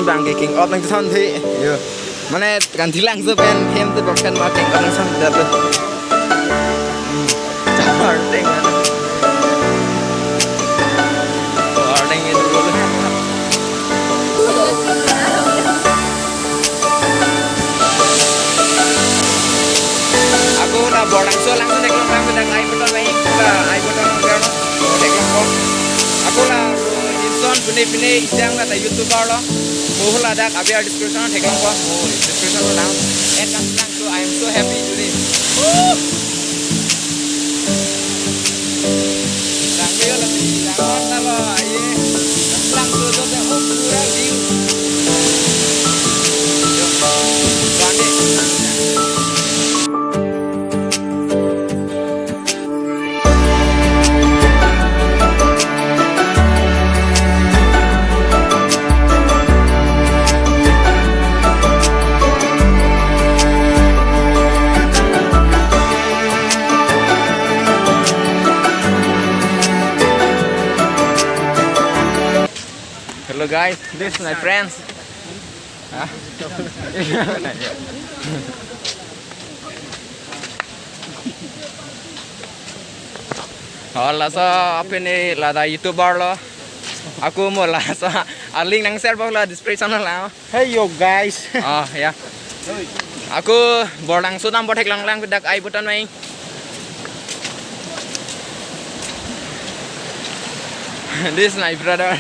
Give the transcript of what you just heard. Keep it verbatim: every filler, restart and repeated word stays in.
Bang ke king of nang thon thi. Yo. Mane kan thilang so pen hem te bok kan ma king of nang thon dat. Chapar teng. Chapar teng itu dulu. Ako la Borlangso alangso theklong lang dak I button nai, la I button nang kerno theklong ko. Ako la Inson pine pine ijang la ta YouTuber lo. Mo ladak abia description theklong ko. Mo description lo lang. At Langso, I am so happy today. Woo! Langso la, langso la, ye. Langso to te, oh, pura view. Yo. Bande. Hello guys, this is my friends. Hah? Oh, laso apini lata YouTuber lo. Ako mo laso a-link nang share bok la description lo. Hey yo guys. Oh ya. Ako Borlangso nang bothek lang lang dak I button mai. This is my brother.